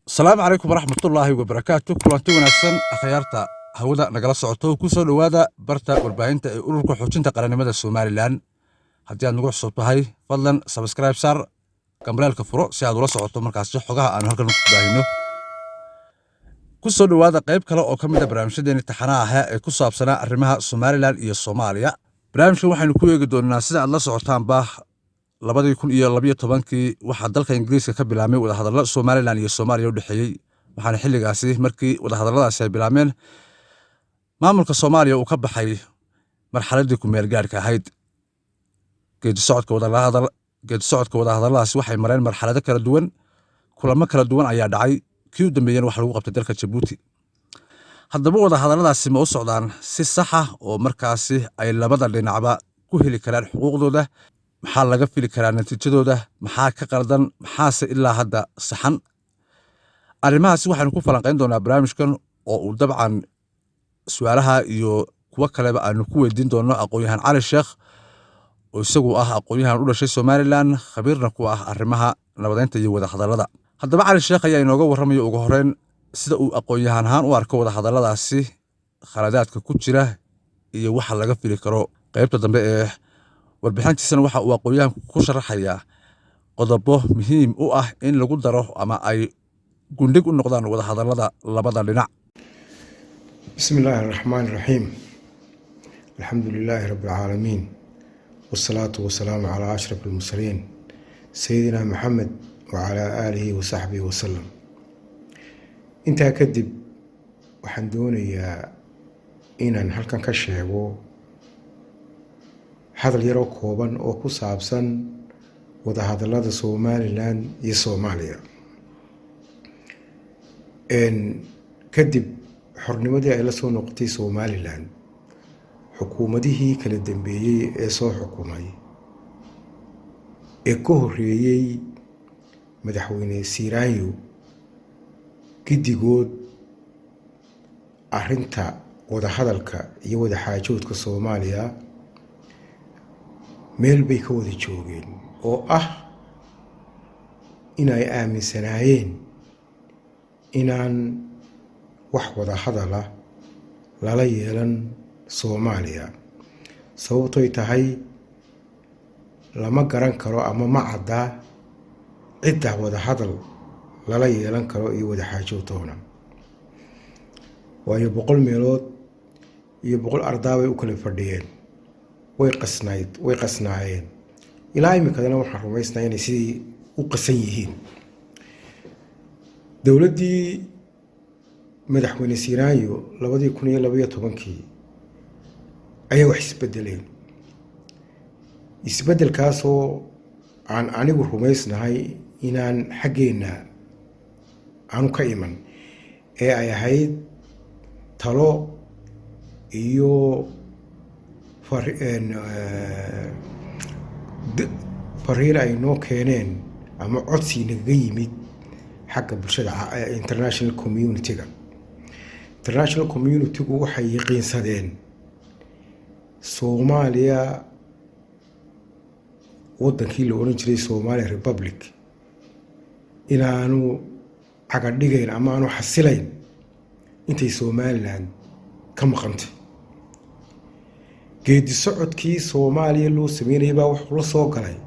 Asalaamu calaykum waraxmatullaahi wabarakaatu. Kulanti wanaagsan, akhyaarta hawada nagala socoto. Ku soo dhowaada barta warbaahinta ee Ururka Xoojinta Qarannimada Somalilan. Haddii aad nagu cusub tahay, fadlan subscribe saar, gambaleelka furo si aad ula socoto markaasi xogaha aanu halkan ku baahino. Ku soo dhowaada qayb kale oo ka mid a barnaamijyadeeni taxanaha ahaa ee ku saabsanaa arrimaha Somalilan iyo Soomaaliya. Barnaamijkan waxaynu ku eegi doonaa, sida aad la socotaanba, 2012-kii waxaa dalka Ingiriiska ka bilaabmay wadahadallo Somalilan iyo Soomaaliya u dhexeeyey. Waxaana xilligaasi, markii wadahadalladaasi ay bilaabmeen, maamulka Soomaaliya uu ka baxay marxaladdii ku meel gaadhka ahayd. Geedi socodka wadahadalladaasi waxay mareen marxalado kala duwan, kulamo kala duwan ayaa dhacay. Kii u dambeeyena waxa lagu qabtay dalka Jabuuti. Haddaba, wadahadalladaasi ma u socdaan si saxa oo markaasi ay labada dhinacba ku heli karaan xuquuqdooda? Maxaa laga fili karaa natiijadooda? Maxaa ka qaldan? Maxaase ilaa hadda saxan? Arrimahaasi waxaynu ku falanqayn doonaa barnaamijkan, oo uu dabcan su-aalaha iyo kuwo kaleba aanu ku weydiin doono aqoon-yahan Cali Sheekh, oo isagu ah aqoon-yahan u dhashay Somalilan, khabiirna ku ah arrimaha nabadeynta iyo wadahadallada. Haddaba, Cali Sheekh ayaa inooga warramaya ugu horreyn sida uu aqoon-yahan ahaan u arko wadahadalladaasi, khaladaadka ku jira iyo waxa laga fili karo. Qaybta dambe ee warbixintiisana waxa uu aqoon-yahanku ku sharaxayaa qodobo muhiim u ah in lagu daro ama ay gundhig u noqdaan wadahadallada labada dhinac. بسم الله الرحمن الرحيم، الحمد لله رب العالمين، والصلاة والسلام على أشرف المرسلين سيدنا محمد وعلى آله وصحبه وسلم. Intaa kadib, waxaan doonayaa inaan halkan ka sheego hadal yaroo kooban oo ku saabsan wadahadalada Somalilan iyo Soomaaliya. Kadib xornimadii ay la soo noqotay Somalilan, xukuumadihii kala dambeeyey ee soo xukumay ee ka horreeyey Madaxweyne Siiraanyo, giddigood arrinta wadahadalka iyo wadaxaajoodka Soomaaliya meel bay ka wada joogeen, oo ah inay aaminsanaayeen inaan wax wadahadala lala yeelan Soomaaliya, sababtoy tahay lama garan karo ama ma cadda cidda wadahadal lala yeelan karo iyo wadaxaajood toona, waayo 100 meelood iyo 100 ardaabay u kala fadhiyeen. Way qasnayd, way qasnaayeen. Ilaa iminkadana waxaan rumaysnahay inay sidii u qasan yihiin. Dowladdii Madaxweyne Siiraanyo 2012-kii ayaa wax isbedeleen, isbeddelkaasoo aan anigu rumaysnahay inaan xaggeenna aanu ka iman ee ay ahayd talo iyo fariin ay noo keeneen ama codsi nagaga yimid xagga bulshada international community-ga. International community-gu waxay yaqiinsadeen Soomaaliya, waddankii la odhan jiray Somalia Republic, inaanu cagadhigayn ama aanu xasilayn intay Somaliland ka maqantay. Geedi socodkii Soomaaliya loo sameynayay baa wuxuu la soo galay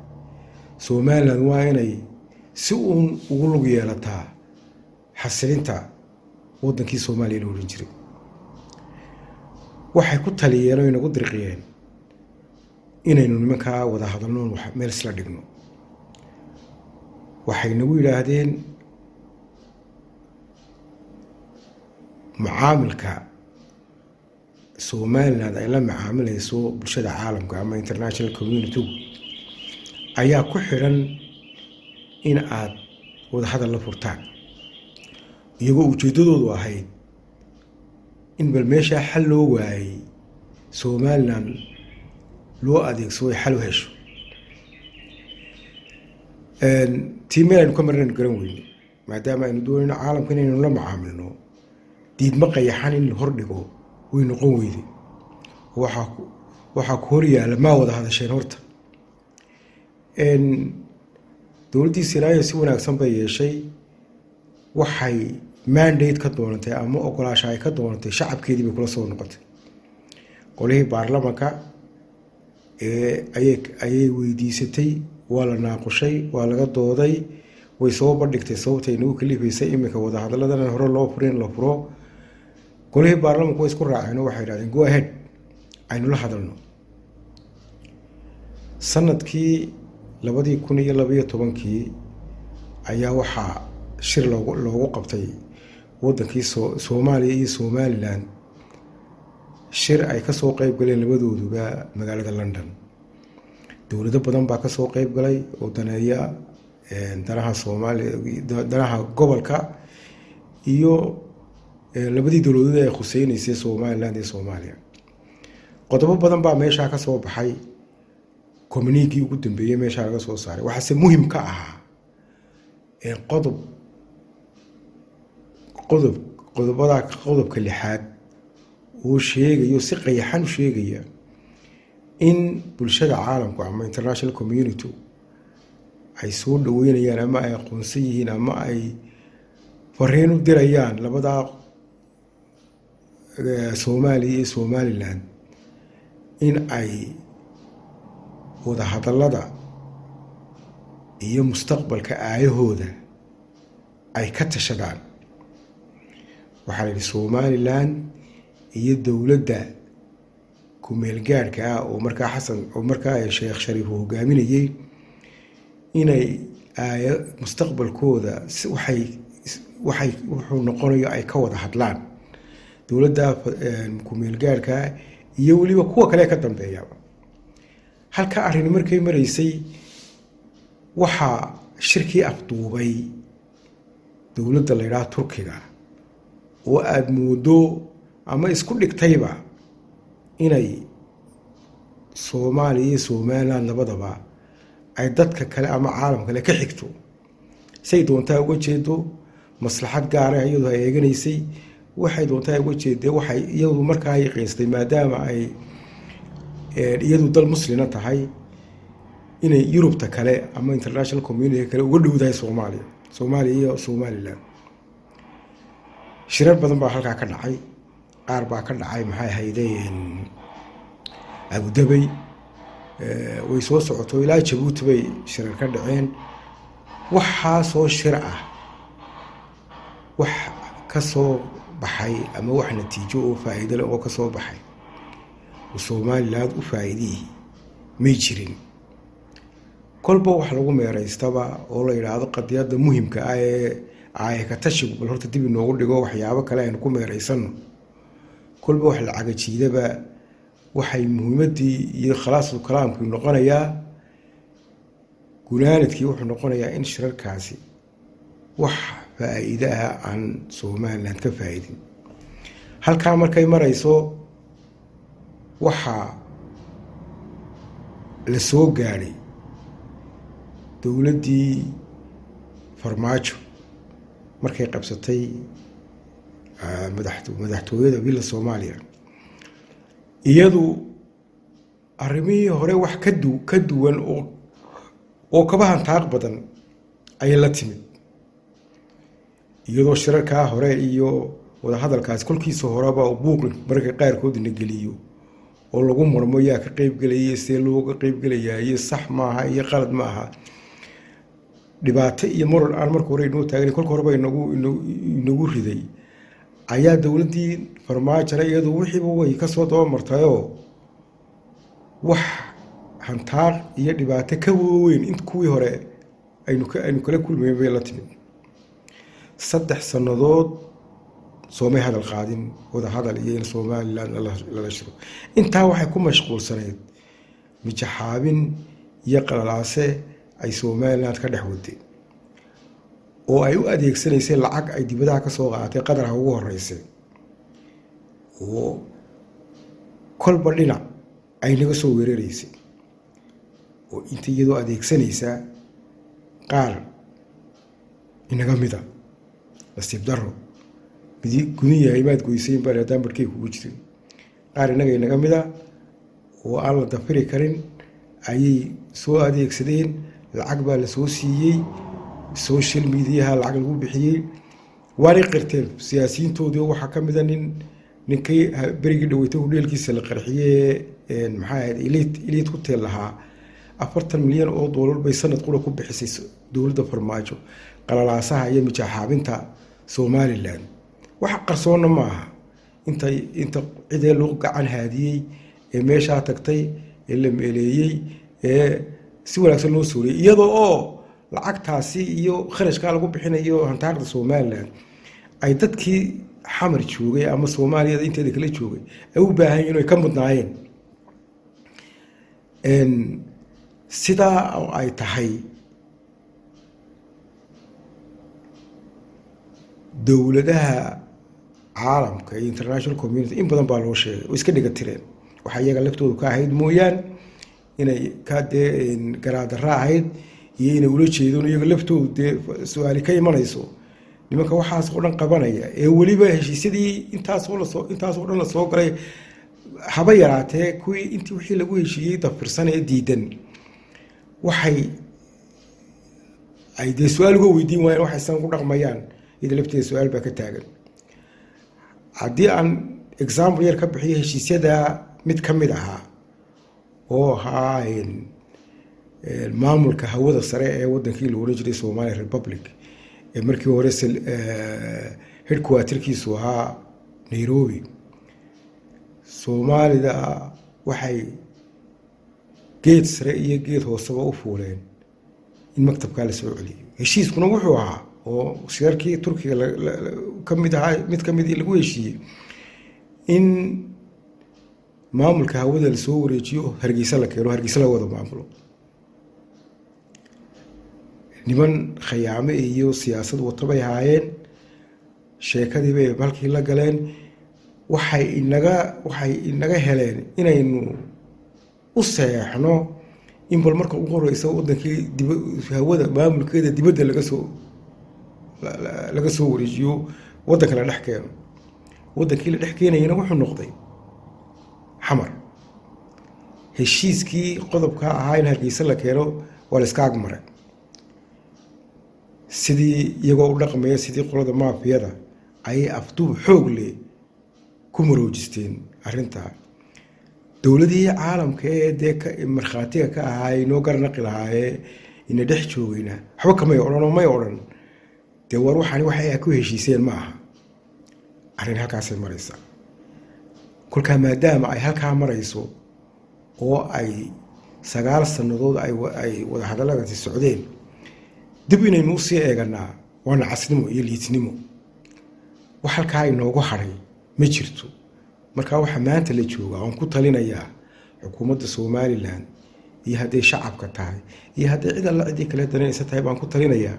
Somaliland waa inay si uun ugu lug yeelataa xasilinta waddankii Soomaaliya la odhan jiray. Waxay ku taliyeen oo inagu dirqiyeen inaynu nimankaa wada hadalno, meel isla dhigno. Waxay nagu yidhaahdeen mucaamilka Somaliland ay la macaamilayso bulshada caalamka ama international community-gu ayaa ku xidhan in aad wadahadal la furtaan, iyagoo ujeeddadoodu ahayd in bal meeshaa xal loo waayey Somaliland loo adeegsado ay xal u hesho. Tii meel aynu ka marnaynu garan weyne, maadaama aynu doonayno caalamka inaynu la macaamilno, diidmo qayaxan in la hordhigo way noqon weyde. Waxaa ku hor yaalla maa wada hadasheen horta. Dowladdii Siiraayo si wanaagsan bay yeeshay. Waxay mandate ka doonatay ama ogolaasha ay ka doonatay shacabkeedii bay kula soo noqotay. Qolihii baarlamanka ayay weydiisatay. Waa la naaqushay, waa laga dooday, way soo bandhigtay sababtay nagu kalifaysay iminka wadahadaladan hore loo furin la furo. Golihii baarlamanku way isku raaceen oo waxay yidhahdeen, "Go ahead, aynu la hadalno." Sanadkii 2012-kii ayaa waxaa shir loogu qabtay wadankii Soomaaliya iyo Somaliland, shir ay kasoo qeyb galeen labadooduba magaalada London. Dowlado badan baa kasoo qeyb galay oo daneeya danaha Soomaaliya, danaha gobolka iyo labadii dowladood ay khuseyneysay, Somaliland iyo Soomaaliya. Qodobo badan baa meeshaa kasoo baxay. Communiqué-gii ugu dambeeyey meeshaa laga soo saaray waxaase muhim ka ahaa qodob qodob qodobada, qodobka lixaad oo sheegayo, si qayaxan u sheegaya in bulshada caalamku ama international community ay soo dhaweynayaan ama ay aqoonsan yihiin ama ay fariin u dirayaan labadaa, Soomaaliya iyo Somaliland, in ay wadahadallada iyo mustaqbalka aayahooda ay ka tashadaan. Waxaa la yidhi Somaliland iyo dowladda ku-meelgaadhka ah oo markaa Xasan, oo markaa Sheekh Shariif uu hogaaminayey, inay aaya mustaqbalkooda waxay wuxuu noqonayo ay ka wada hadlaan dowladda ku-meelgaadhka iyo weliba kuwa kale ka dambeeyaba. Halka arrini markay maraysay, waxaa shirkii afduubay dowladda la yidhaha Turkiga, oo aada moodo ama isku dhigtayba inay Soomaaliya iyo Somaliland labadaba ay dadka kale ama caalam kale ka xigto, say doontaa uga jeedo, maslaxad gaara iyadu ay eeganaysay, waxay doontaa uga jeedee. Waxay iyadu markaa yaqiinsatay, maadaama ay iyadu dal muslina tahay, inay Yurubta kale ama international community kale uga dhowdahay Soomaaliya iyo Somaliland. Shirar badan baa halkaa ka dhacay. Qaar baa ka dhacay, maxay ahaydeen, Abu Dhabi. Way soo socoto ilaa Jabuuti bay shirar ka dhaceen. Waxaasoo shir ah wax ka soo baxay ama wax natiijo oo faa'iido leh oo ka soo baxay oo Somaliland u faa'iidiyihi may jirin. Kolba wax lagu meeraystaba oo la yidhaahdo qadiyadda muhimka ah ee aaya ka tashigu bal horta dib inoogu dhigo, waxyaabo kale aynu ku meeraysano. Kolba wax la cagajiidaba, waxay muhiimaddii iyo khalaasul kalaamkii noqonayaa, gunaanadkii wuxuu noqonayaa in shirarkaasi wax faa'iide ah aan Somaliland ka faa'iidin. Halkaa markay marayso, waxaa la soo gaadhay dowladdii Farmaajo markay qabsatay madaxtooyada Villa Soomaaliya. Iyadu arrimihii hore wax ka duwan oo kaba hantaaq badan ayay la timid, iyadoo shirarkaa hore iyo wadahadalkaasi kolkiisa horeba buuq mararka qaarkood na geliyo oo lagu marmo yaa ka qeybgelaya, see looga qeybgelayaa, iyo sax maaha iyo qalad maaha, dhibaato iyo moral aan marka hore inoo taagna kolka horeba inagu riday, ayaa dowladdii Farmaajona iyadu wixiiba way kasoo dabamartayoo wax hantaaq iyo dhibaato ka waaweyn in kuwii hore aynu kala kulmayn bay la timid. 3 sannadood soomay hadal qaadin wada hadal iyo in Somaliland lala shiro. Intaa waxay ku mashquulsanayd mijaxaabin iyo qalalaase ay Somaliland ka dhex waday, oo ay u adeegsanaysay lacag ay dibadaha ka soo qaadatay, Qatarha ugu horeysay, oo kolba dhinac ay naga soo weeraraysay, oo inta iyadoo adeegsanaysa qaar inaga mida. Nasiib daro, midi gudun yahay maad goysayn baa haddaan barhkey kugu jirin. Qaar innaga inaga mida oo aan la dafiri karin ayay soo adeegsadeen. Lacag baa la soo siiyey, social media-ha lacag lagu bixiyey. Waanay qirteen siyaasiyiintoodii. Waxaa ka mid a ninkii berigii dhaweytay hudheelkiisa la qarxiyey, maxaa ahayd, Elite Hotel lahaa. $40 milyan bay sanad qura ku bixisay dowladda Farmaajo qalalaasaha iyo mijaaxaabinta Somaliland. Wax qarsoonna ma aha inta cidee loo gacan haadiyey ee meeshaa tagtay ee la meeleeyey ee si wanaagsan loo suuriyey, iyadoo oo lacagtaasi iyo kharashkaa lagu bixinayo hantaaqda Somaliland ay dadkii Xamar joogay ama Soomaaliyada inteeda kala joogay ay u baahan yihin, ay ka mudnaayeen. Sidaa oo ay tahay, dowladaha caalamka iyo international community in badan baa loo sheegay oo iska dhiga tireen. Waxaa iyaga laftoodu ka ahayd mooyaan inay ka dee garaadara ahayd iyo inay ula jeedoon iyaga laftoodu dee su-aali ka imanayso. Nimanka waxaas oo dhan qabanaya ee weliba heshiisyadii intaasoo dhan lasoo galay, haba yaraatee kuwii intii wixii lagu heshiiyey dafirsan ee diidan, waxay ay dee su-aal uga weydiin waayeen waxaysan ku dhaqmayaan, iyada lafteeda su-aal baa ka taagan. Haddii aan example yar ka bixiyo heshiisyada, mid ka mid ahaa oo ahaa maamulka hawada sare ee wadankii la oran jiray Somalia Republic ee markii hore headquarterkiisu ahaa Nairobi, Soomaalida waxay geed sare iyo geed hooseba u fuuleen in maktabkaa la soo celiyo. Heshiiskuna wuxuu ahaa oo shirarkii Turkiga ka mid ahaa, mid ka midii lagu heshiiyey, in maamulka hawada lasoo wareejiyo, Hargeysa la keeno, Hargeysa la wada maamulo. Niman khayaame iyo siyaasad wato bay ahaayeen. Sheekadii bay halkii la galeen. Waxay inaga heleen inaynu u seexno in bal marka ugu horeysa wadankii hawada maamulkeeda dibadda laga soo wareejiyo, waddanka la dhex keeno. Waddankii la dhex keenayana wuxuu noqday Xamar. Heshiiskii qodobka ahaa in Hargeysa la keeno waa la iska agmaray, sidii iyagoo u dhaqmaya sidii qolada maafiyada ayay afduub xoog leh ku maroojisteen arrintaa. Dowladihii caalamka ee dee markhaatiga ka ahaa, inoo garnaqi lahaayee, ina dhex joogayna, waxba kamay odhan oo may odhan dee war waxani waxay ku heshiiseen ma aha. Arrin halkaasay maraysaa. Kolkaa maadaama ay halkaa marayso oo ay 9 sannadood ay wadahadalladaasi socdeen, dib inaynu usii eeganaa waa nacasnimo iyo liitnimo. Wax halkaa inoogu hadhay ma jirto. Marka waxaa maanta la joogaa oon ku talinayaa xukuumadda Somaliland, iyo hadday shacabka tahay iyo hadday cid alla ciddii kale dananaysa tahay, baan ku talinayaa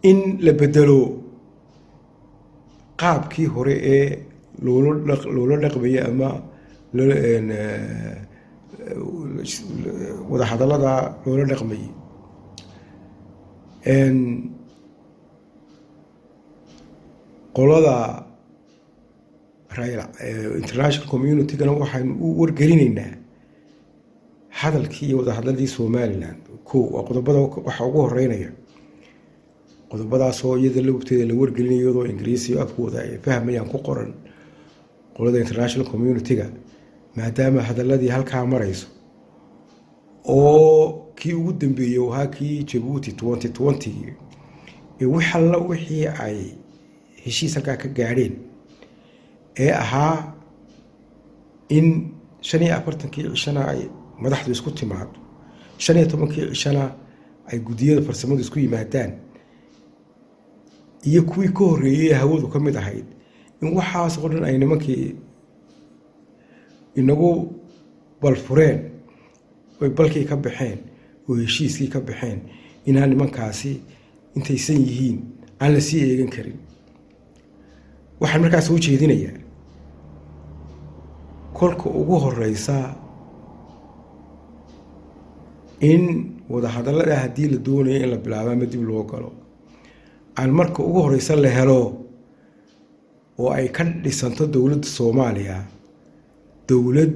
in la bedelo qaabkii hore ee loola dhaqmayay ama wadahadallada loola dhaqmayay. Qolada international community-gana waxaynu u wargelinaynaa hadalkii iyo wadahadladii Somaliland. Ko waa qodobada waxa ugu horeynaya, qodobadaasoo iyada lawteeda la wargelinayo, iyadoo Ingiriisi iyo afkooda ay fahmayaan ku qoran qolada international community-ga. Maadaama hadaladii halkaa marayso oo kii ugu dambeeyey ahaa kii Jabuuti 2020 ee wax alla wixii ay heshiis halkaa ka gaadheen ee ahaa in 45-kii cishana ay madaxdu isku timaado, 15-kii cishana ay guddiyada farsamadu isku yimaadaan, iyo kuwii ka horreeyey ee hawadu ka mid ahayd, in waxaas oo dhan ay nimankii inagu balfureen oy balkii ka baxeen oo heshiiskii ka baxeen, inaan nimankaasi intaysan yihiin aan la sii eegan karin. Waxaan markaa soo jeedinayaa, kolka ugu horeysa, in wadahadallada haddii la doonayo in la bilaabo ama dib loo galo, aan marka ugu horeysa la helo oo ay ka dhisanto dowladda Soomaaliya dowlad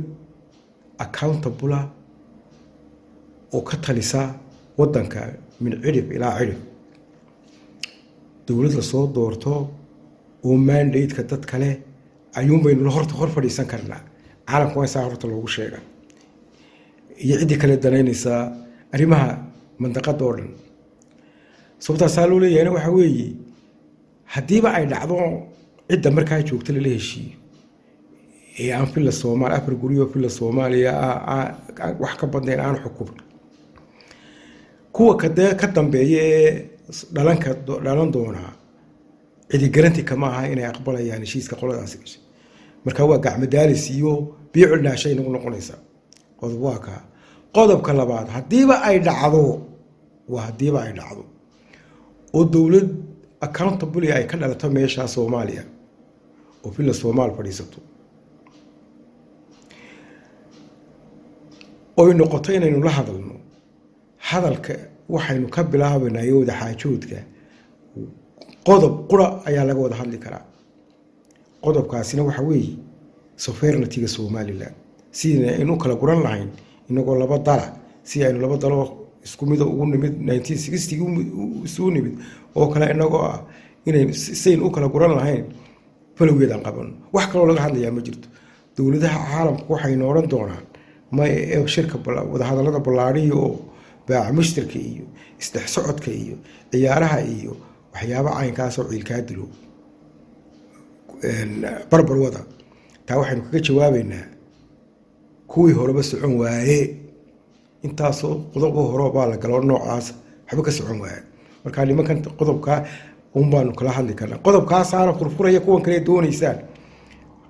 accountable oo ka talisa waddanka min cidhib ilaa cidhib, dowlad lasoo doorto. Oo mandate-ka dad kale ayuun baynu horta hor fadhiisan karnaa. Caalamka waa saa horta loogu sheega iyo ciddii kale danaynaysaa arrimaha mandaqada oo dhan. Sababtaasaa loo leeyahayna waxaa weeye, haddiiba ay dhacdo cidda markaa joogta lala heshiiyo ee aan Villa Soomaaliya, afar guryo Villa Soomaaliya wax ka badnayn aan xukumin, kuwa kadee ka dambeeya ee dhalanka dhalan doonaa cidi garanti kama aha inay aqbalayaan heshiiska qoladaasi gashay. Marka waa gacmadaalis iyo biyo culdhaashay nagu noqonaysaa. Qodob waa kaa. Qodobka labaad, haddiiba ay dhacdo, waa haddiiba ay dhacdo oo dowlad accountable ay ka dhalato meeshaa Soomaaliya oo Villa Soomaal fadhiisato, oy noqoto inaynu la hadalno, hadalka waxaynu ka bilaabaynaa iyo wadaxaajoodka qodob qura ayaa laga wada hadli karaa. Qodobkaasina waxa weeye sovereignty-ga Somaliland, sidii aynu u kala guran lahayn inagoo laba dala, si aynu laba dalo isku mida ugu nimid 1960 isugu nimid oo kale, inagoo ah inaynu saynu u kala guran lahayn falowgeedaan qabano. Wax kaloo laga hadlayaa ma jirto. Dowladaha caalamku waxaynu odhan doonaan may ee shirka wadahadallada ballaadhiya oo baaca mushtarka iyo isdhex socodka iyo ciyaaraha iyo waxyaaba caynkaasoo ciilkaa dilo barbar wada. Taa waxaynu kaga jawaabaynaa kuwii horeba socon waaye. Intaasoo qodobo hore baa la galo noocaas, waxba ka socon waaye. Marka nimankan qodobkaa un baanu kala hadli karnaa. Qodobkaasaana furfuraya kuwan kale doonaysaan.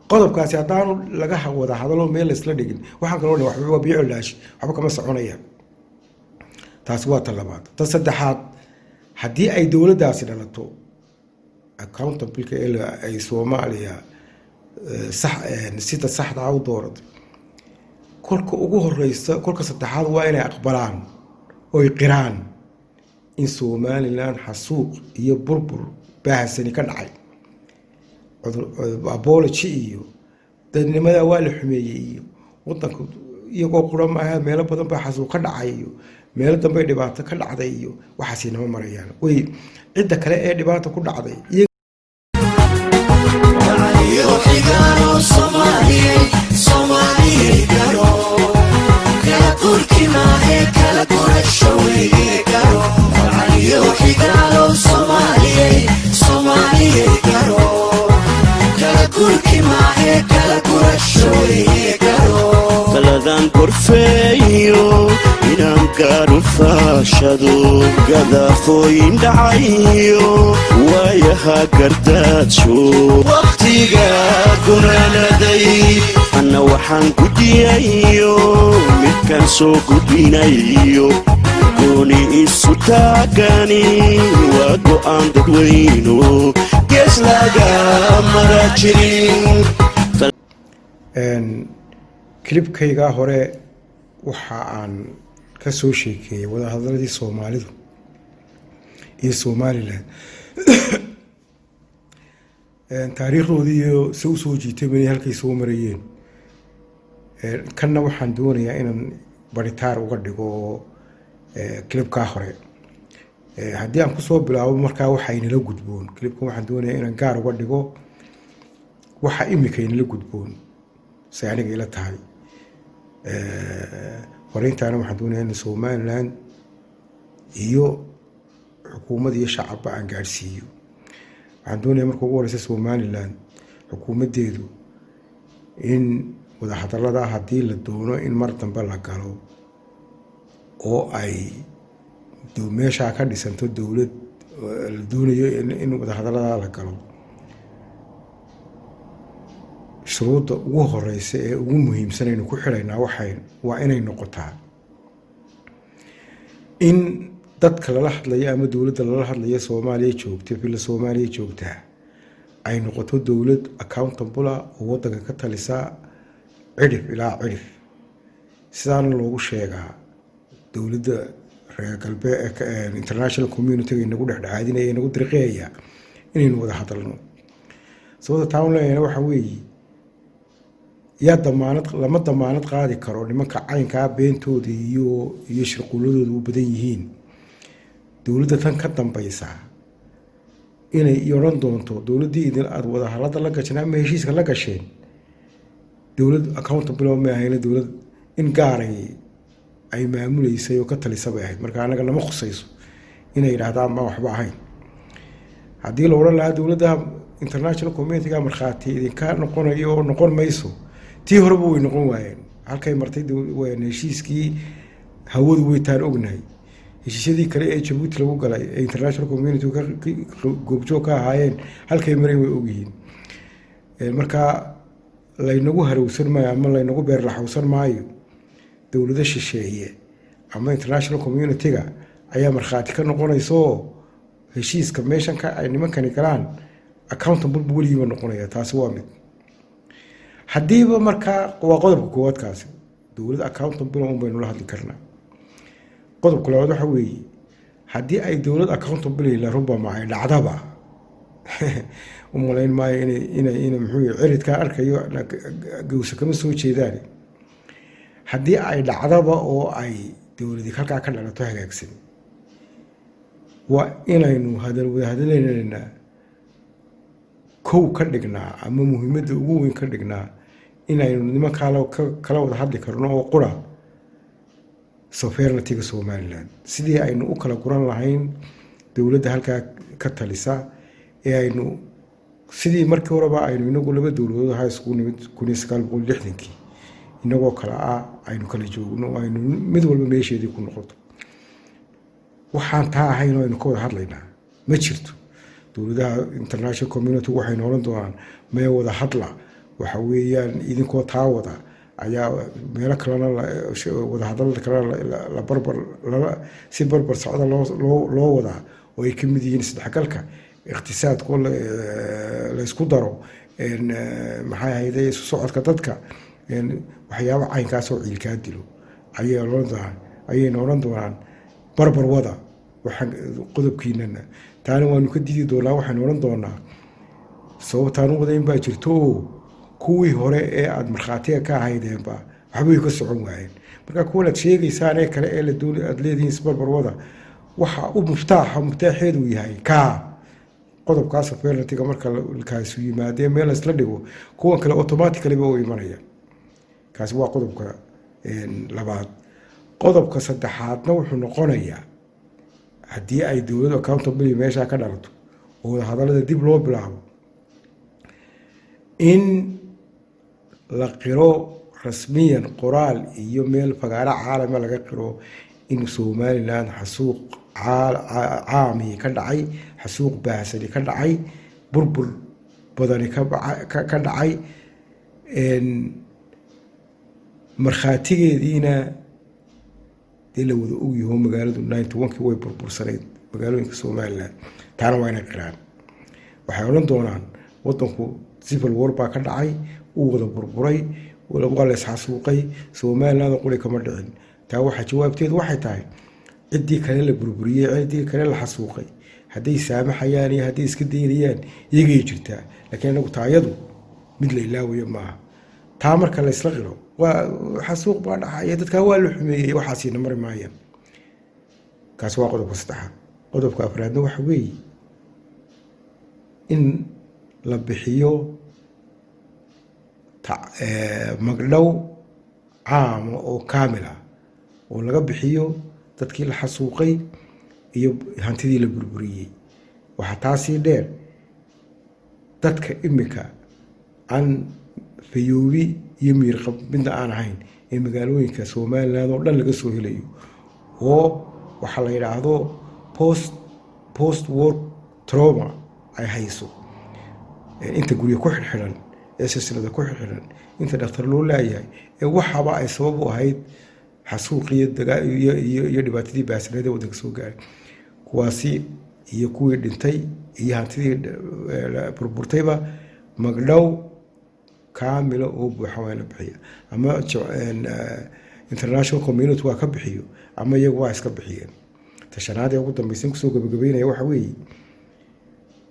Qodobkaasi haddaanu laga wada hadalo, meel laysla dhigin, waxaan kaloo dhan waxba waa biyo colaashi, waxba kama soconayaan. Taasi waa ta labaad. Ta saddexaad, haddii ay dowladdaasi dhalato accountable-ka ee ay Soomaaliya sax sida saxdaa u dooratay, kolka ugu horeysa, kolka saddexaad waa inay aqbalaan oy qiraan in Somaliland xasuuq iyo burbur baahsani ka dhacay. Apology iyo dadnimada waa la xumeeyey iyo wadanka iyagoo qura maaha, meelo badan baa xasuuq ka dhacay iyo meelo dambey dhibaato ka dhacday iyo waxaasi nama marayaan. Way cidda kale ee dhibaata ku dhacday. Xigano Soomaaliyey, Soomaaliyey garo, kala gurki maahe, kala gurasho weeye garo. Caliyo xigalo Soomaaliyey, Soomaaliyey garo, kala gurki maahe, kala gurasho weeye garo. Taladan korfeeyo inaan gaaru faashado, gadaafooyin dhacayo waayaha gardaadsho wakhtiga gunaanaday, anna waxaan gudiyayo midkaan soo gudbinayo gooni isu taagani waa go'aan dadweyno gees laga mara jirin. Clip-kaygaa hore waxa aan ka soo sheekeeyey wadahadaladii Soomaalidu iyo Somaliland, taariikhdoodii iyo se usoo jiitay halkay soo marayeen. Kanna waxaan doonayaa inaan baritaar uga dhigo clip-kaa hore. Haddii aan kusoo bilaabo markaa waxa inala gudboon, clip-kan waxaan doonayaa inaan gaar uga dhigo waxa imika inala gudboon say aniga ila tahay. Fariintaana waxaan doonayaa in Somaliland iyo xukuumad iyo shacabba aan gaadhsiiyo. Waxaan doonaya marka ugu horeysa Somaliland xukuumaddeedu in wadahadallada haddii la doono in mar dambe la galo oo ay meeshaa ka dhisanto dowlad la doonayo in wadahadallada la galo, shuruudda ugu horeysa ee ugu muhiimsan aynu ku xidhaynaa waxay waa inay noqotaa in dadka lala hadlayo ama dowladda lala hadlayo Soomaaliya joogta, Villa Soomaaliya joogtaa, ay noqoto dowlad accountable oo wadanka ka talisa cidhif ilaa cidhif. Sidaana loogu sheegaa dowladda reer galbeed, international community-ga inagu dhexdhexaadinaya, inagu dirqiyaya inaynu wada hadalno. Sababta taan leeyahayna waxa weeye, yaa damaanad, lama damaanad qaadi karo nimanka caynkaa beentooda iyo shirquuladooda u badan yihiin. Dowladda tan ka dambeysa Inay odhan doonto dowladdii idin aada wadahadalada la gasheen ama heshiiska la gasheen, dowlad accountable ma ahayna, dowlad in gaaray ay maamuleysay oo ka talisa bay ahayd. Marka annaga nama khusayso inay yidhaahdaan ma waxba ahayn. Haddii la odhan lahaa dowladda international community-ga markhaati idinka noqonayo oo noqon mayso, tii horeba way noqon waayeen. Halkay martay heshiiskii hawadu way taan ognahay. Heshiisyadii kale ee Jabuuti lagu galay ee international community goobjoog ka ahaayeen, halkay mareen way ogyihiin. Marka laynagu harowsan maayo ama laynagu beerlaxowsan maayo dowlado shisheeye ama international community-ga ayaa markhaati ka noqonaysaoo heshiiska meeshan ka ay nimankani galaan accountable bu weligiiba noqonaya. Taasi waa mid. Haddiiba markaa waa qodobka koowaad kaasi, dowlad accountable un baynu la hadli karnaa. Qodobka labaad waxa weeye, haddii ay dowlad accountable la rubama ay dhacdaba, u malayn maayo inay muxuu yahay ciridkaa arkayo gawsa kama soo jeedaan. Haddii ay dhacdaba oo ay dowladi halkaa ka dhalato hagaagsan, waa inaynu hadal wada hadalaynaa kow ka dhignaa ama muhiimadda ugu weyn ka dhignaa inaynu nimankaa kala wada hadli karno oo qura sovereignty-ga Somaliland, sidii aynu u kala guran lahayn dowladda halkaa ka talisa ee aynu sidii markii horeba aynu inagu laba dowladood ahaa iskugu nimid 1960-kii, inagoo kale ah aynu kala joogno oo aynu mid walba meesheedii ku noqoto. Waxaan taa ahayn oo aynu ka wada hadlaynaa ma jirto. Dowladaha international community waxaynu oran doonaan mee wada hadla, waxa weeyaan idinkoo taa wada ayaa meelo kalena wadahadalada kalena la barbar si barbar socda loo wadaa, oo ay kamid yihiin isdhexgalka iqtisaadko la isku daro, maxay ahayde, isu socodka dadka, waxyaaba caynkaas oo ciilkaa dilo ayay oran doonaan, ayayna oran doonaan barbar wada. Waxaan qodobkiinana taana waanu ka diidi doonaa. Waxaynu oran doonaa sababtaan u wadayn baa jirto oo kuwii hore ee aada markhaatiga ka ahaydeenba waxbay ka socon waayeen. Marka kuwan aad sheegaysaan ee kale ee la doon aada leedihiin isbarbar wada, waxa u muftaaxa muftaaxeedu yahay kaa qodobkaa sovereignty-ga. Marka kaasu yimaadee meel laisla dhigo, kuwan kale automatically ba u imanaya. Kaasi waa qodobka labaad. Qodobka saddexaadna wuxuu noqonayaa, haddii ay dowlad accountability meeshaa ka dhalato oo wadahadalada dib loo bilaabo, in la qiro rasmiyan, qoraal iyo meel fagaaro caalama laga qiro, in Somaliland xasuuq caami ka dhacay, xasuuq baahsani ka dhacay, burbur badani ka dhacay, markhaatigeediina dee la wada ogyaho magaaladu 91-kii way burbursanayd, magaalooyinka Somaliland. Taana waa inay qiraan. Waxay odhan doonaan wadanku civil war baa ka dhacay, uu wada burburay, waa la isxasuuqay, Somaliland quri kama dhicin. Taa waxaa jawaabteedu waxay tahay, ciddii kale la burburiyey, ciddii kale la xasuuqay, hadday saamaxayaan iyo hadday iska daynayaan iyagay jirtaa, laakiin anagu taayadu mid la ilaawayo maaha. Taa marka la isla qiro, waa xasuuq baa dhacaya, dadkaa waa la xumeeyey, waxaasina mari maayaan. Kaasi waa qodobka saddexaad. Qodobka afraadna waxa weeye in la bixiyo magdhow caama oo kaamil ah oo laga bixiyo dadkii la xasuuqay iyo hantidii la burburiyey. Waxaa taasii dheer, dadka imika aan fayoobi iyo miirqab midna aan ahayn ee magaalooyinka Somaliland oo dhan laga soo helayo, oo waxaa la yidhaahdo post war trauma ay hayso, inta guryo ku xidhxidhan ee silsilada ku xidhxidhan, inta dhakhtar loo laayahay, ee waxaba ay sabab u ahayd xasuuqiyo iyo dhibaatadii baahsaneed ee waddanka soo gaaray, kuwaasi iyo kuwii dhintay iyo hantidii burburtayba magdhow kaamila oo buuxa waa in la bixiya. Ama international community waa ka bixiyo ama iyagu waa iska bixiyeen. Tashanaad ee ugu dambaysan kusoo gabagabeynaya waxa weeye,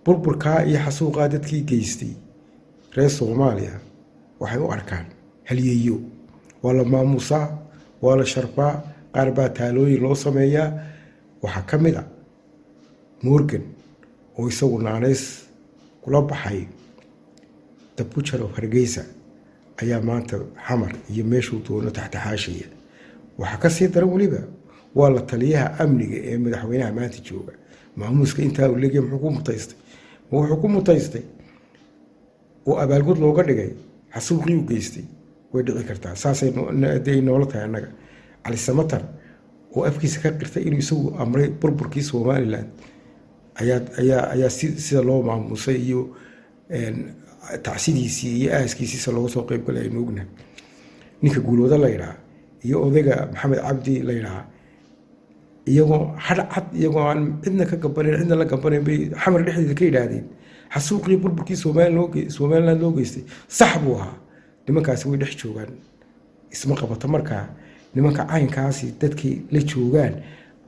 burburkaa iyo xasuuqaa dadkii geystay reer Soomaaliya waxay u arkaan halyeeyo, waa la maamuusaa, waa la sharfaa, qaar baa taalooyin loo sameeyaa. Waxaa ka mid a Morgan oo Oo isagu naanays kula baxay "The Butcher of Hargeysa" ayaa maanta Xamar iyo meeshuu doono taxtaxaashaya. Waxaa ka sii daran weliba, waa la taliyaha amniga ee madaxweynaha maanta jooga. Maamuuska intaa uu leegyahay muxuu ku mutaystay? Ma wuxuu ku mutaystay oo abaalgud looga dhigay xasuuqii u geystay? Way dhici kartaa, saasay dee noola tahay annaga. Cali Samatar oo afkiisa ka qirtay inuu isagu amray burburkii Somaliland ayaa sida loo maamuusay iyo tacsidiisii iyo aaskiisiisa looga soo qeyb galay aynu ognahay. Ninka Guulwado la yidhaha iyo odayga Maxamed Cabdi la yidhaha, iyagoo hadh cad, iyagoo aan cidna ka gabanayn, cidna la gabanayn, bay Xamar dhexdeeda ka yidhaahdeen xasuuqii burburkii Somaliland loo geystay sax buu ahaa. Nimankaasi way dhex joogaan, isma qabato. Markaa nimanka caynkaasi dadkii la joogaan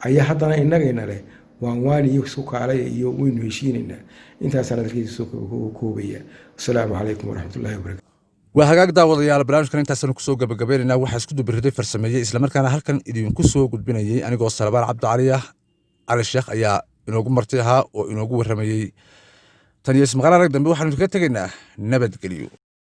ayaa haddana innagayna leh waan waan iyo isku kaalaya iyo waynu heshiinaynaa. Intaasaan hadalkiisa soo koobaya. Asalaamu calaykum waraxmatullahi wabarakatu. Waa hagaag, daawadayaal, barnaamijkan intaasanu kusoo gabagabaynaynaa. Waxaa isku dubiriday, farsameeyey, islamarkaana halkan idinku soo gudbinayay anigoo Salabaan Cabdicali ah. Cali Sheekh ayaa inoogu marti ahaa oo inoogu warramayey. Tan iyo ismaqal arag dambe, waxaanu kaga tegaynaa nabadgelyo.